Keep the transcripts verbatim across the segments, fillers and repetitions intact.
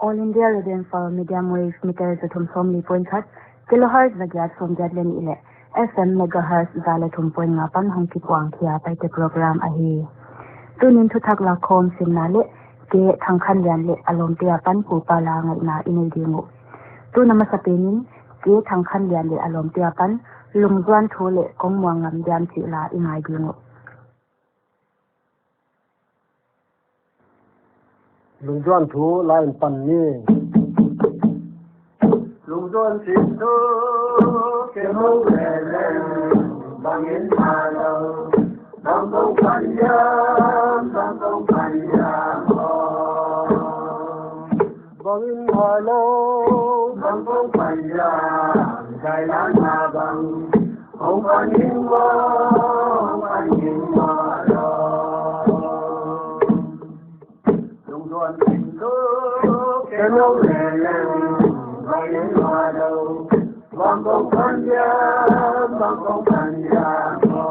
All India Radio Imphal medium wave meter za thum sawmli point khat, kilohertz za giat sawmgiat leh nih leh F M megahertz za leh thum point nga pan hong kipuang khia Paite program ahi. Tunin thuthak lakkhawm simna leh K Thangkhanlian leh a lawmte apan pupa la ngaihna i nei ding uh. Tun a masapenin K Thangkhanlian leh a lawmte apan lungzuan thu leh kongmuang ngam diam chih la i ngai ding uh. Lungzuan thu la in pan ni. Lungzuan ching thu ke mo le le, bangin ma lo, bang kong pan ya, bang kong pan ya mo. Bangin ma lo, bang kong pan ya, dai lan ma bang, hong pan ning mo, hong pan ning mo lo. Lungzuan ching thu ke mo le le, bangin ma lo, bang kong pan ya, bang kong pan ya mo.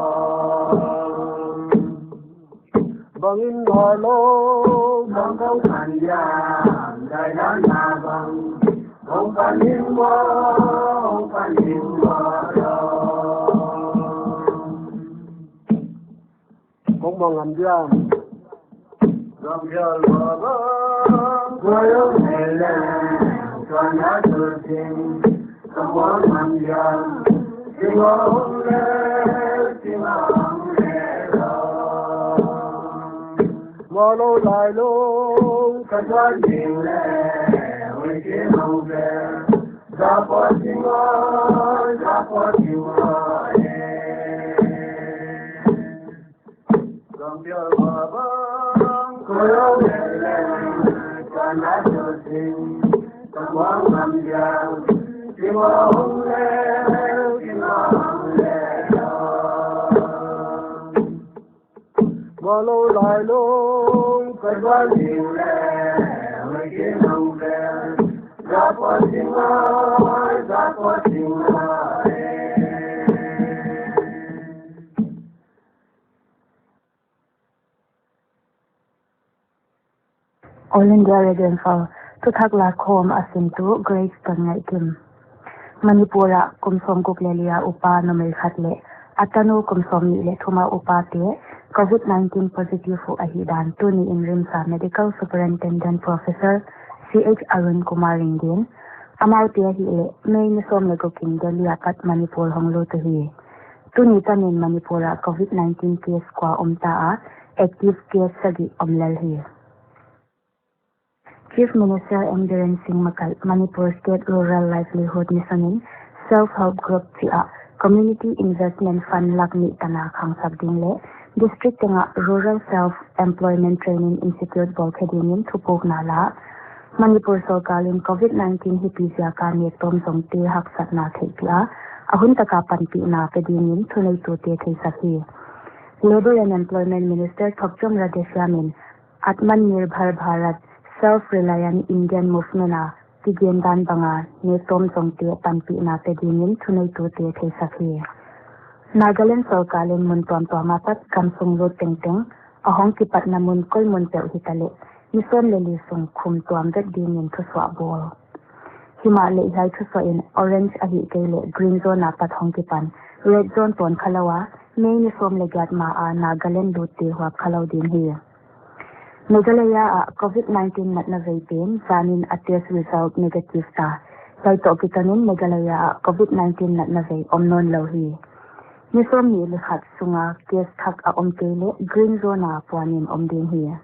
Bangin ma lo, bang kong pan ya, dai lan ma bang, hong pan ning mo, hong pan ning mo lo. Kongmuang ngam diam. Gam yal ma bang, kua yo ne le, kua na tu sing. Ka muang man ya, si ma ong le, si ma ong le lo. Ma lo lai lo, ka tuan ding le, oi si ma ong le. Za po si ma, za po si ma, eh. Gam bial ma bang, ko yo le le, ka na yo sing, ka muang gam bial, si ma ong le, si ma ong le lo. Ma lo lai lo, ka ba ling le, ma ki nong le, za po si ma, za po si ma, eh. All India Radio Imphal, thuthak lakkhawm a simtu Grace Tonngaikim. Manipur ah kum sawmguk leh li a upa numei khat leh a tanu kum sawmnih leh thum a upate Covid nineteen positive uh ahihdan tuni in RIMS a Medical Superintendent Professor C H Arun Kumar in gen. Amaute ahihleh May ni sawm leh guk in Delhi apat Manipur hong lut uhi. Tuni tanin Manipur ah Covid nineteen case kua om ta a, active case sagih om lel hi. Chief Minister N Biren Singh makai Manipur State Rural Livelihood Mission in Self Help Group chih ah Community Investment Fund lak nih tana khangsak ding leh district tengah Rural Self Employment Training Institute bawlkhe dingin thupukna la. Manipur sorkar in Covid nineteen hipi ziaka nektawm zongte haksatna theihpih a, a hun taka panpihna pe dingin thuneitute theisak hi. Labour and Employment Minister Thopchom Radheshyam in Atmanirbhar Bharat, Self-Reliant Indian Movement a kigen dan banga nektawm zongte panpihna pe dingin thuneitute theisak hi. Nagaland sorkar in mun tuamtuam apat gamsung lut tengteng a hong kipatna mun koi mun peuh hitaleh ni sawm leh li sung khum tuam vek dingin thusuah bawl. Himahleh hiai thusuah in orange ahihkeileh green zone apat hong kipan red zone tawn khalou a, May ni sawm leh giat ma a Nagaland lutte huap khalou ding hi. Meghalaya ah Covid nineteen natna vei pen zanin a test result negative ta. Hiai toh kitonin Meghalaya ah Covid nineteen natna vei om nawn lou hi. Ni sawmnih leh khat sunga case thak a om keileh green zone a puanin om ding hi.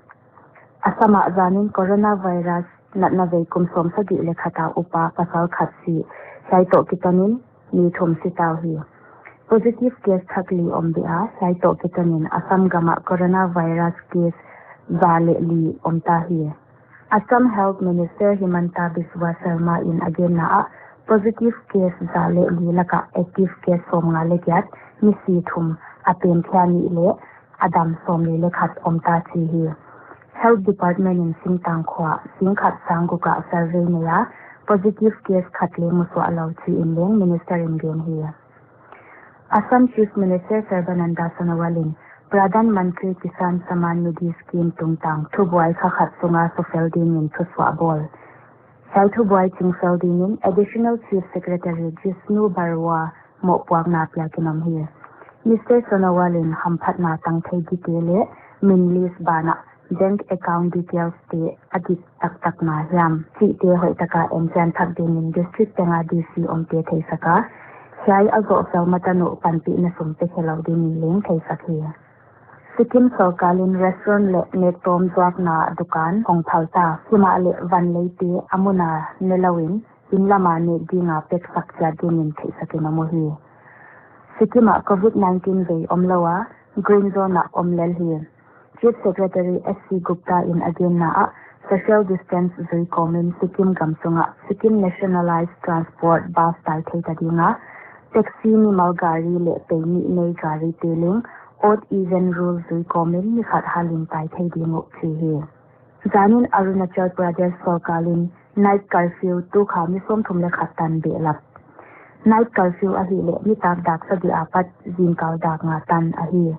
Assam ah zanin coronavirus natna vei kum sawmsagih leh khat a upa pasal khat si. Hiai toh kitonin mi thum si ta uhi. Positive case thak li om beh a, hiai toh kitonin Assam gam ah coronavirus case za leh li om ta hi. Assam Health Minister Himanta Biswa Sarma in a genna ah positive case za leh li laka active case sawmnga leh giat, misi thum, a pen thia nih leh a dam sawmli leh khat om ta chi hi. Health Department in singtang khua sing khat sang guk ah survey nei a, positive case khat leng musuah lou chi in leng minister in gen hi. Assam Chief Minister Sarbananda Sonowal in Pradhan Mantri Kisan Samman Nidhi Scheme tungtang thubuai kha khat sunga sukfel dingin thusuah bawl. Hiai thubuai chingfel dingin Additional Chief Secretary Jishnu Baruah mohpuakna piakin om hi. Mister Sonowal in hamphatna tang thei dingte leh min list banah bank account details te a dik taktakna hiam chihte hoihtaka enchian thak dingin district tenga D C omte theisak a, hiai a zoh fel matan uh panpihna sum pe khelou dingin leng theisak hi. Sikkim sorkar in restaurant leh nektawm zuakna dukan hong phal ta, himahleh vanleite a muna nelouin inn lama nek dinga peksak chiat dingin theisakin om uhi. Sikkim ah COVID nineteen vei omlou a, green zone ah om lel hi. Chief Secretary S C Gupta in a genna ah social distance zui kawmin Sikkim gam sungah Sikkim Nationalized Transport Bus tai thei ta dinga, taxi, mimal gari leh pei nih nei gari te leng odd even rule zui kawmin ni khat halin tai thei ding uh chi hi. Zanin Arunachal Pradesh sorkar in night curfew tu kha ni sawmthum leh khat tan behlap. Night curfew ahihleh nitak dak sagih apat zingkal dak nga tan ahi.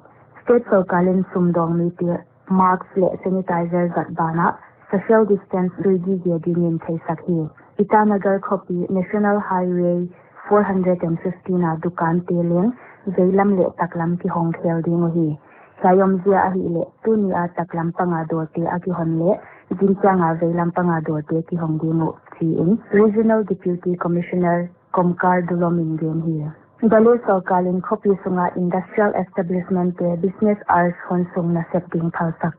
State sorkar in sumdawng mite mask leh sanitizer zat banah social distance zui gige dingin theisak hi. Itanagar khopi National Highway four hundred and fifteen a dukan te leng veilam leh taklam kihong khel ding uhi. Hiai omzia ahihleh tuni a taklam panga dawrte a kihon leh zingchiang a veilam panga dawrte kihong ding uh chiin Regional Deputy Commissioner Komkar Dulom in gen hi. Delhi sorkar in khopi sunga industrial establishment te business hours hon sung nasep ding phalsak.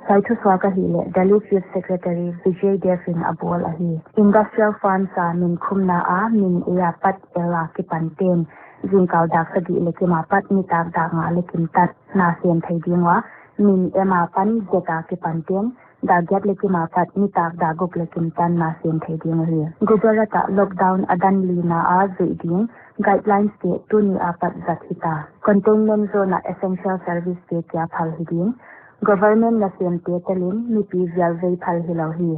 Hiai thusuak ahihleh Delhi Chief Secretary Vijay Dev in a bawl ahi. Industrial firms a min khumna a min A apat L a kipan ten zingkal dak sagih leh kim apat nitak dak nga leh kim tan na sem thei ding ua, min M apan Z a kipan ten dak giat leh kim apat nitak dak guk leh kim tan na sem thei ding uhi. Gujarat ah lockdown a dan lina a zuih ding guidelines te tuni apat zat hita. Containment zone ah essential service te kia phal hi ding. Government nasemte telin mipi vial vei phal hilou hi.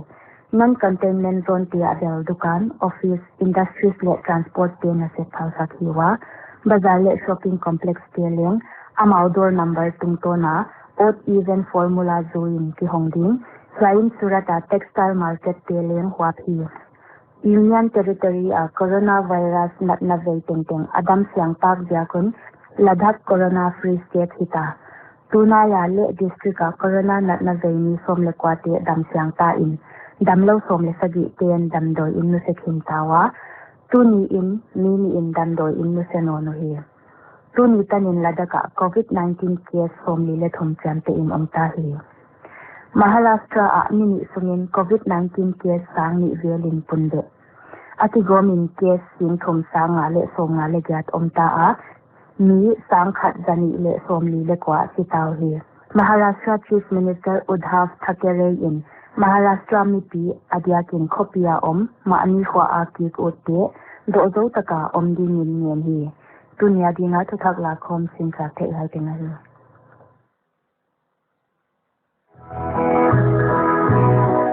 Non-containment zone te ah bel dukan, office, industries leh transport te nasep phalsak hi ua, bazar leh shopping complex te leng amau door number tungtawna odd even formula zuiin kihong ding. Hiaiin Surat a textile market te leng huap hi. Union Territory a coronavirus natna vei tengteng a damsiang tak ziak un Ladakh corona free state hita. Tunai a leh district a corona natna vei mi sawm leh kuate damsiang ta in, damlou sawm leh sagih ten damdawi in nuse khin ta ua, tuni in mi nih in damdawi in nuse nawn uhi. Tuni tanin Ladakh ah COVID nineteen case sawmli leh thum chiamteh in om ta hi. Maharashtra ah ni nih sungin COVID nineteen case sang nih velin pun beh. A kigawmin case sing thum sang nga leh sawmnga leh giat om ta a, mi sang khat zanih leh sawmli leh kua si ta uhi. Maharashtra Chief Minister Uddhav Thackeray in Maharashtra mipi a diakin khopi a om mahni khua a kik utte dohzou taka om dingin ngen hi. Tuni a dinga thuthak lakhawm singkak theih hai teng ahi.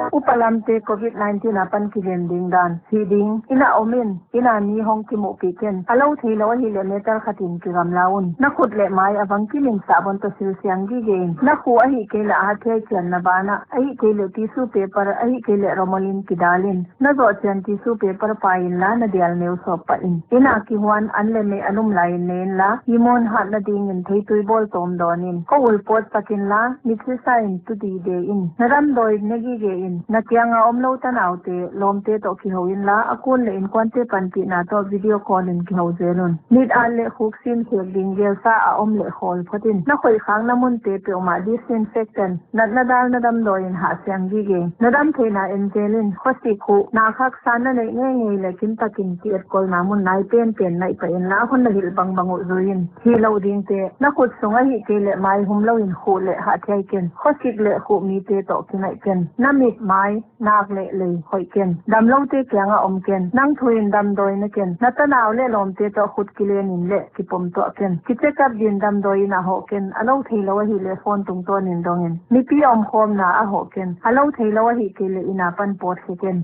Upa lamte COVID nineteen apan kiven ding dan. Hih ding, inn a om in, inn a mi hong kimuhpih ken. A lou theilou ahihleh meter khatin kigamla un. Na khut leh mai a vang kimin sahbon toh sil siang gige in. Na khuh ahihkeileh a hathiai chianna banah, ahihkeileh tissue paper, ahihkeileh rumal in kidal in. Na zoh chian tissue paper pai inla, na dial neu sawp pah in. Inn a kihuan an leh mei a lum laiin ne inla, imun hatna dingin theitui bawl tawm dawn in. Kho ul pawt sak inla, mit sisa in tu dide in. Na damdawi ne gige in. Na kianga omlou tanaute, lawmte toh kihou inla, a kun leh inkuante panpihna toh video call in kihou zel un. Mit at leh khuk sim khek ding gelsa a om leh khawl phot in. Na khoih khakna munte peuhmah disinfectant, natna dalna damdawi in hah siang gige. Na dam theihna en zel in, khosik, khuh, nak haksa na neih ngeingei leh kintakin ki etkolna mun nai penpen naih pah inla, hon na hilh bangbang uh zui in. Hihlouh dingte, na khut sung ahihkeileh mai humlou in khuh leh hathiai ken. Khosik leh khuh mite toh kinaih ken. Na mit, mai, nak leh lei hoih ken. Damloute kianga om ken. Nang thu in damdawi ne ken. Na tanau leh lawmte toh khut kilen in leh kipom tuah ken. Ki check up din damdawi in a hoh ken. A lou theilou ahihleh phone tungtawnin dong in. Mipi omkhawmna a hoh ken. A lou theilou ahihkeileh inn apan pawt khe ken.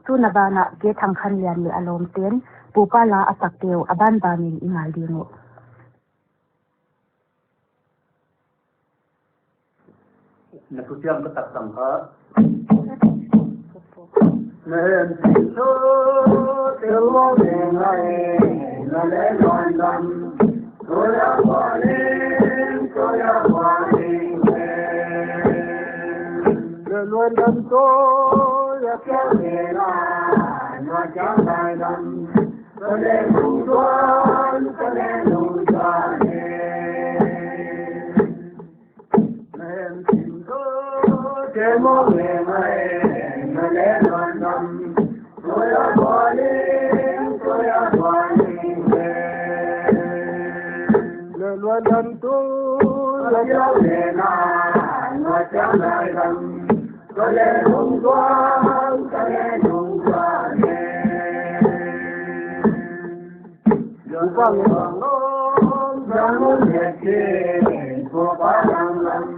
Tun a banah Gethangkhanlian leh a lawmten Pupa la a sak teu a banban in i ngai ding uh. Na thusiam ka tak sang kha. Na hemchim thu te mo le ngai, na le luan dam, ko ya wa ling, ko ya wa ling le. Na luan dam ko ya kia le la, na kia lai dam. Ka le lung duan, ka le lung duan e. Na hemchim thu te mo le ngai, na le luan dam, ko ya wa ling, ko ya wa ling e. Na luan dam tu, na kia le la, na kia lai dam. Ka le lung duan, ka le lung duan e. Yan bang bang lom, yan lom ye ke, ko pa lang lang.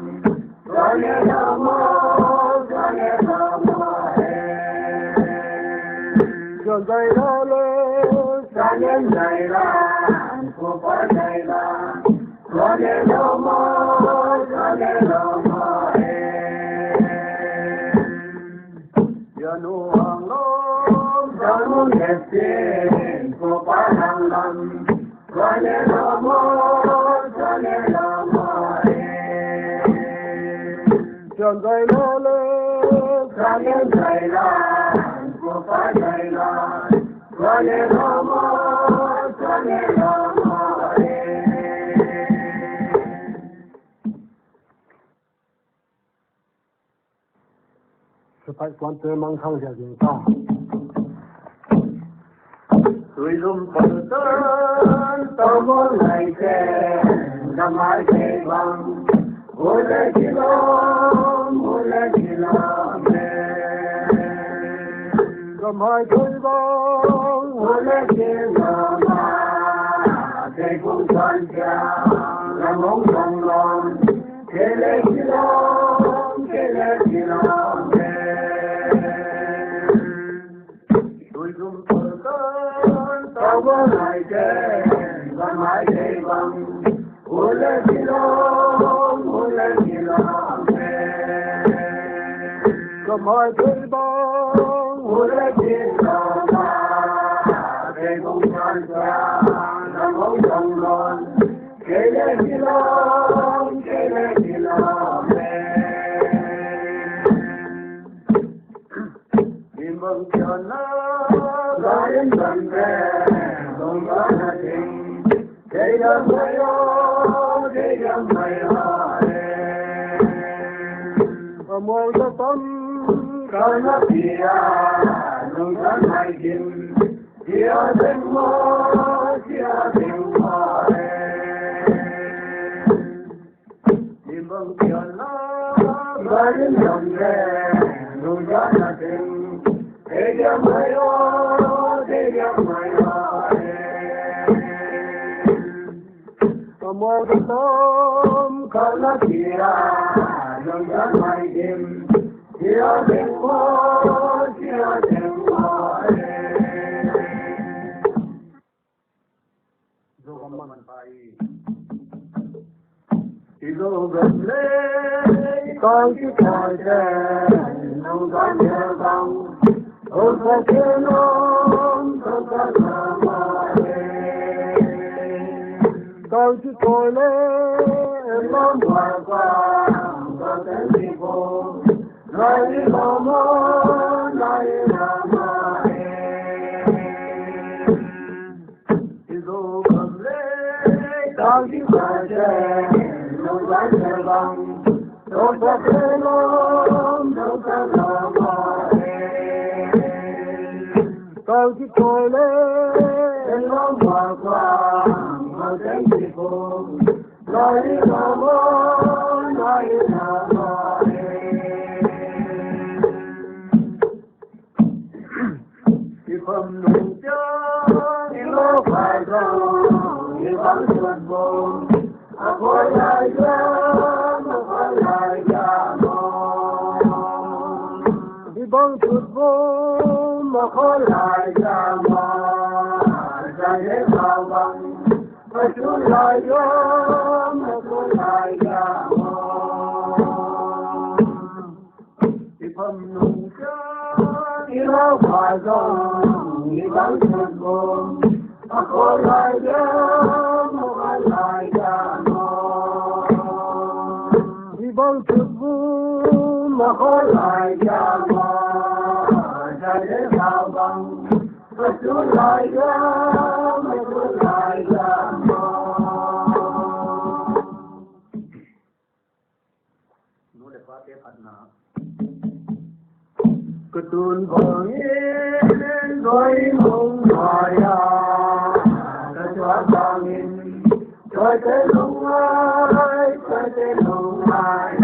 Ka le lom, ka le lom e. Yan zai la le, ka le zai la, ko pa zai la. Ka le lom, ka le lom e. Yan u hang lom, yan u ne sin, ko pa lang lang. Ka le lom, ka le lom e. Yan zai la le, ka le zai la, ko pa zai la. Ka le lom, ka le lom e. Sepaih tuan te mang khang zia zing ta. Tuizum pal tan, tau mo lai te, na mai te bang. Hule kilom, hule kilom e. Ka mai te bang, hule kilom a. Te kung tan sia, na mong mong lom. Kele kilom, kele kilom e. Tuizum pal tan, tau mo lai te, na mai te bang. Hule kilom, hule kilom e. Ka mai te bang, hule kilom a. Te kung tan sia, na mong mong lom. Kele kilom, kele kilom e. Lim bang kian na, lain ban re, bang ba na ding. Kei dam mai o, kei dam mai o e. Amol ta tam, ka na pia, nung ka mai kim. Sia ding mo, sia ding mo e. Lim bang kian na, lain ban re, nung ka na ding. Te dia mai o, te dia mai o e. Ka mo ka tom, ka na sia, nung ka mai kim. Sia ding mo, sia ding mo e. Zo ka man pai. I Zogam lei, kong ki kong te, nung kan ya bang. O sa ke nom, o sa ke nom e. Kong ki kong lei, nom wa kwa, o sa ke ni bo. Lai nom, lai nom e. I Zogam lei, kong ki kong te, nung kan ya bang. O sa ke nom, o sa ke nom e. Kong ki kong lei, nom wa kwa, o sa ke ni bo. Lai nom, lai nom e. I pam nung chiang, i lo phai zong, i bang suan bom. A khol lai chiang, a khol lai chiang bom. I bang suan bom, a khol lai chiang bom. Lai bang, ka tu lai ya, ka tu lai ya, oh. I pam nung ka, i lau ka zong, i bang ka gom. A ko lai ya, mo a lai ya, mo. I bang ka gom, a ko lai ya, mo. Jale ka bang, ka tu lai ya, mo ko lai ya, mo. Nu le pa te phatna. Ka tun bangin, koi mong maya. Ka tua bangin, koi te long ai, koi te long ai.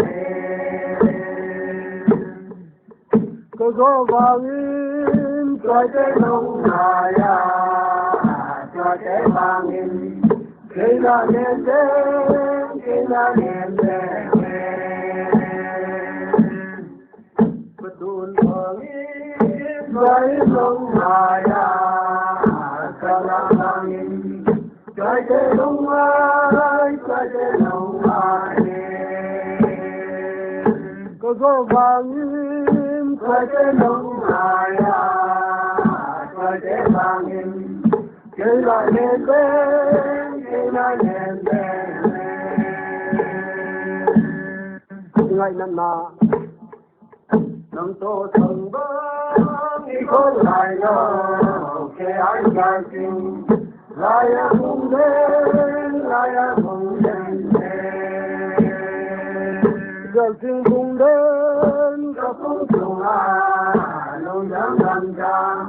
Ka go bangin, koi te long maya. Koi te bangin, Kei na nen den, kei na nen den. Ka tun bangin, koi long maya, ka la bangin, koi te long mai, koi te long mai. Ka go bangin, koi te long maya, koi te bangin, Kei la nen den, kei la nen den. Ngai na na. Nang toh sang bang i ko lai lo, kei ai gal sing. Lai a bung den, lai a bung den den. Gal sing bung den, ka bung sung a, long dang dang dang.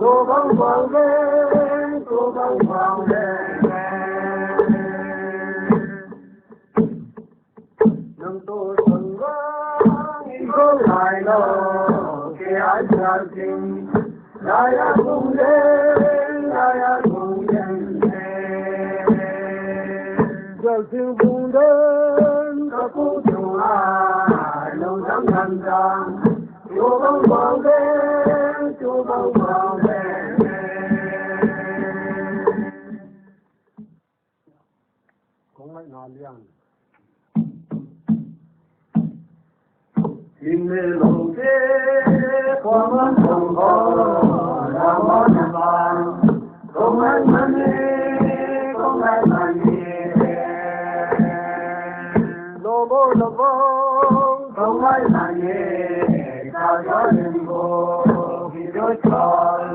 Ko bang bang den, ko bang bang den. Nang toh sang bang i ko lai lo, kei ai gal sing. Lai a bung den, lai a bung den den. Gal sing bung den, ka bung sung a, long dang dang dang. Tubang bang den, tubang bang den. Kong ngai na liang. Inn le lou te, kua man kong ko, la mo na bang. Kong ngai mani, kong ngai mani. Lo bo lo bo, kong ngai mani, ka ga lim bo, ki do chol.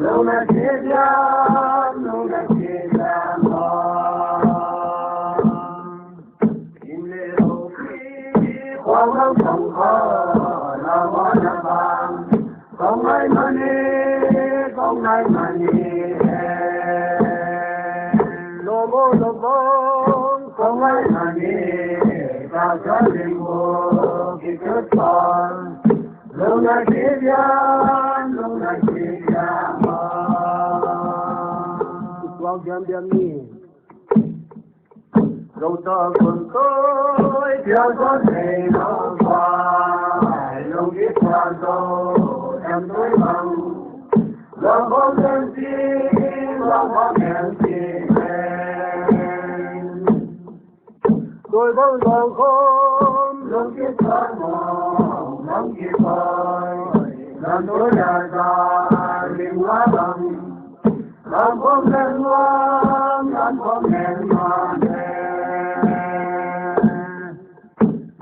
Lo na ki diam, lo na ki diam, oh. Inn le lou ki, kua man kong ko, la mo na bang. Kong ngai mani, kong ngai mani, eh. Lo mo lo bong, kong ngai mani, ka sa lim bo, ki kut pon. Lo na ki diam, lo na ki diam, ah. Tuang diam diam ni. Lo ta kon toi, pia kon nei lo pai, lo ki pia to, em toi bang. Lo kon ten si, lo kon ten si, em. Toi bang lo kon, lo ki pia mo, lo ki toi, lo toi ya ta, lim la bang. Lam khom len lam, lam khom len lam, eh.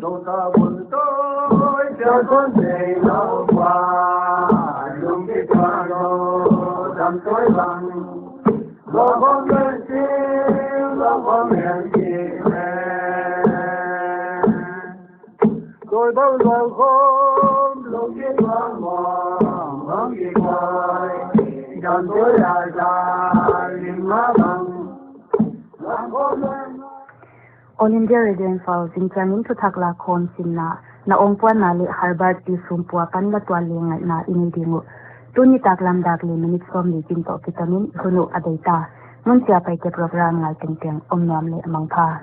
Dou ta bun toi, sia kon sei lau pa, lung ki pa lo, dam toi bang. Lam khom len si, lam khom len si, eh. Toi bang bang khom, lung ki bang bang, bang ki bang, dan toi ya ya, lim ma bang, bang khom bang. All India Radio Imphal, zingchiangin thuthak lakhawm simna, na ong puanna leh Herbert T Sumpua pan la tual leh ngaihna i nei ding uh. Tuni nitaklam dak leh minute sawmli kin toh kitomin hun uh a deih ta. Mun chiah a pai te program ngai tengteng om nuam leh mangpha.